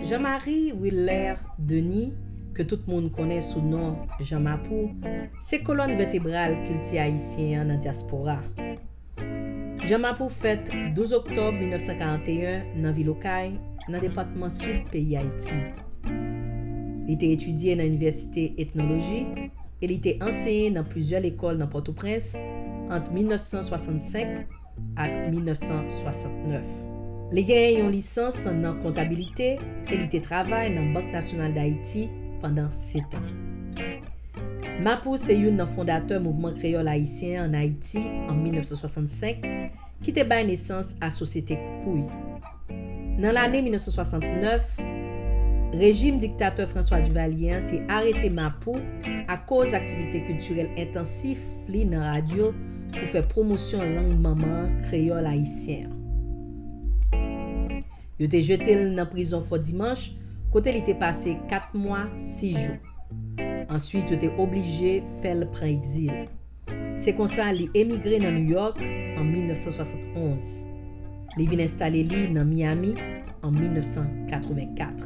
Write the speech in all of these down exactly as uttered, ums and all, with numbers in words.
Jean-Marie Willer Denis, ke tout moun konnen sou non Jean Mapou, se kolòn vètebral kilti ayisyen an nan dyaspora. Jean Mapou fèt douz oktòb mil nèf san karanteyen nan vil Okay, nan depatman Sid peyi Ayiti. Li te etidye nan Inivèsite Etnoloji e li te anseye nan plizyè lekòl nan Pòtoprens ant mil nèf san swasannsenk ak mil nèf san swasantnèf. Li genyen yon lisans nan kontabilite e li te travay nan Bank Nasyonal d Ayiti pandan sèt an. Mapou se youn nan fondatè mouvman kreyòl ayisyen an Ayiti an mil nèf san swasannsenk, ki te bay nesans a Sosyete Koukouy. Nan lane mil nèf san swasantnèf, rejim diktatè François Duvalier an te arete Mapou akoz aktivite kiltirèl entansif li nan radyo pou fè pwomosyon lang manman an, kreyòl ayisyen an. Yo te jete l nan prizon Fò Dimanch, kote li te pase kat mwa, sis jou. Answit, yo te oblije fè l pran egzil. Se konsa, li emigre nan Nouyòk an mil nèf san swasannonz. Li vin enstale li nan Miami an mil nèf san katrevenkat.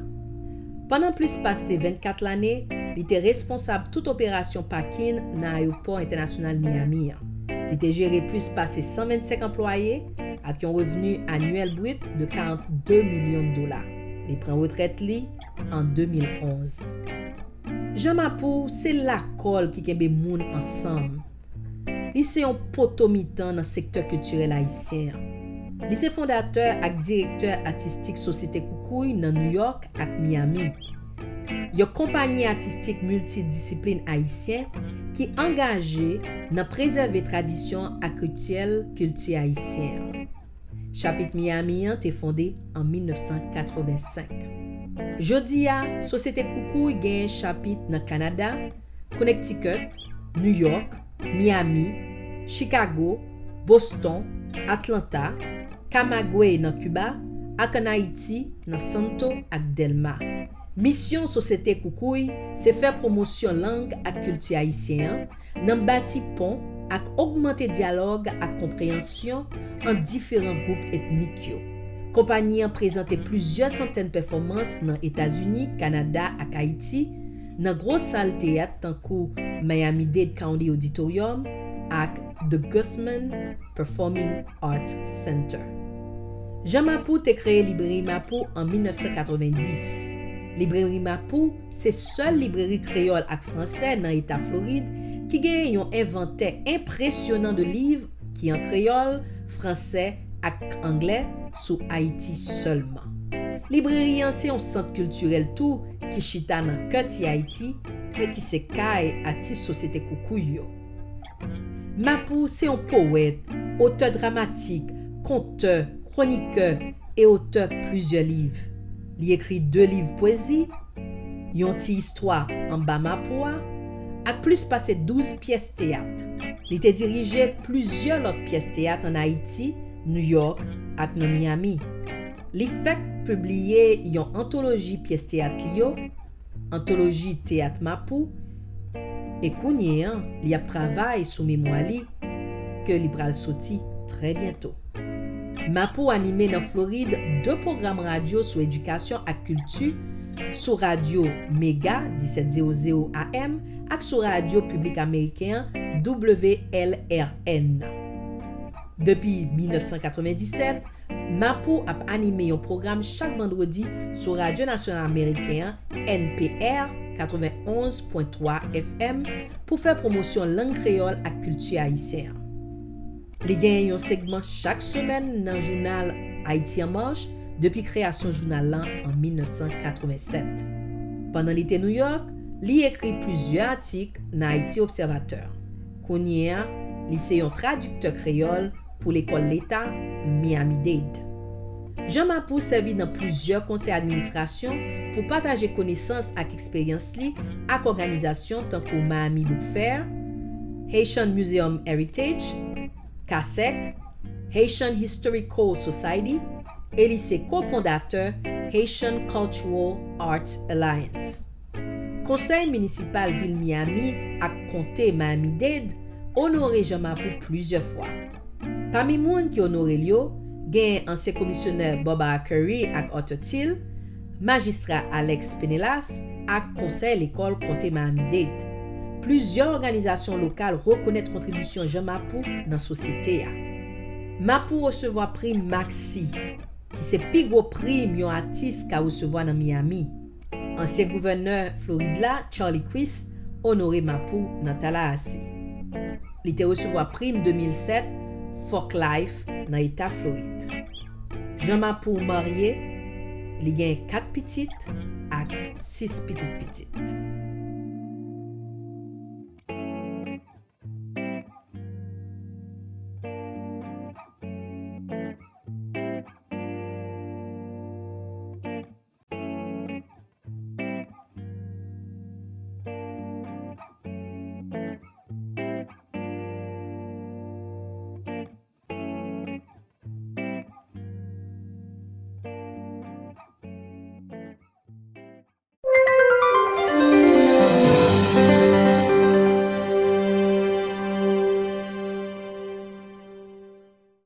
Pandan plis pase vennkat lane, li te responsab tout operasyon pakin nan Ayewopò Entènasyonal Miami an. Li te jere plis pase san vennsenk anplwaye ak yon revni anyèl brit de karannde milyon dola. Li pran retrèt li an de mil onz. Jean Mapou se lakòl ki kenbe moun ansanm. Li se yon poto mitan nan sektè kiltirèl ayisyen an. Li se fondatè ak direktè atistik Sosyete Koukouy nan Nouyòk ak Miami, yon konpayi atistik miltidisiplin ayisyen ki angaje nan prezève tradisyon ak rityèl kilti ayisyen an. Chapit Miami an te fonde an mil nèf san katrevensenk. Jodi a, Sosyete Koukouy genyen chapit nan Kanada, Connecticut, Nouyòk, Miami, Chicago, Boston, Atlanta, Camagüey nan Kiba, ak ann Ayiti nan Santo ak Dèlma. Misyon Sosyete Koukouy se fè pwomosyon lang ak kilti ayisyen an, nan bati pon ak ogmante dyalòg ak konpreyansyon ant diferan gwoup etnik yo. Konpayi an prezante plizyè santèn pèfòmans nan Etazini, Kanada ak Ayiti, nan gwo sal teyat tankou Miami-Dade County Auditorium ak The Guzman Performing Arts Center. Jean Mapou te kreye Libreri Mapou an mil nèf san katrevenndis. Libreri Mapou se sèl libreri kreyòl ak fransè nan eta Florid ki genyen yon envantè enpresyonan de liv ki an kreyòl, fransè ak anglè sou Ayiti sèlman. Libreri an se yon sant kiltirèl tou ki chita nan kè Ti Ayiti e ki se kay atis Sosyete Koukouy yo. Mapou se yon powèt, otè dramatik, kontè, kwonikè e otè plizyè liv. Li ekri de liv pwezi, Yon ti istwa anba mapou a, ak plis pase douz pyès teyat. Li te dirije plizyè lòt pyès teyat ann Ayiti, Nouyòk ak nan Miami. Li fèk pibliye yon antoloji pyès teyat li yo, Antoloji Teyat Mapou, e kounye a, li ap travay sou memwa li, ke li pral soti trè byento. Mapou anime nan Florid de pwogram radyo sou edikasyon ak kilti, sou radyo Mega disèt zewo zewo A M ak sou radyo piblik ameriken an W L R N. Depi mil nèf san katrevenndisèt, Mapou ap anime yon pwogram chak vandredi sou Radyo Nasyonal Ameriken an, N P R, katrevenn onz pwen twa F M, pou fè pwomosyon lang kreyòl ak kilti ayisyen an. Li genyen yon segman chak semèn nan jounal Haïti en Marche depi kreyasyon jounal la an mil nèf san katrevennsèt. Pandan li te Nouyòk, li ekri plizyè atik nan Haïti Observateur. Kounye a, li se yon tradiktè kreyòl pou lekòl leta Miami-Dade. Jean Mapou sèvi nan plizyè konsèy administrasyon pou pataje konesans ak eksperyans li ak òganizasyon tankou Miami Book Fair, Haitian Museum Heritage, CASEC, Haitian Historical Society, e li se kofondatè Haitian Cultural Arts Alliance. Konsèy minisipal vil Miami ak konte Miami-Dade onore Jean Mapou plizyè fwa. Pami moun ki onore l yo, gen ansyen komisyonè Bob A. Curry ak Arthur Thill, Majistra Alex Penelas ak Konsèy Lekòl Konte Miami-Dade. Plizyè òganizasyon lokal rekonèt kontribisyon Jean Mapou nan sosyete a. Mapou resevwa prim Maxi, ki se pi gwo prim yon atis ka resevwa nan Miami. Ansyen gouvènè Florid la, Charlie Crist, onore Mapou nan Tallahassee. Li te resevwa prim de mil sèt Folk Life nan eta Florid. Jean Mapou marye, li gen kat pitit ak sis pitit pitit.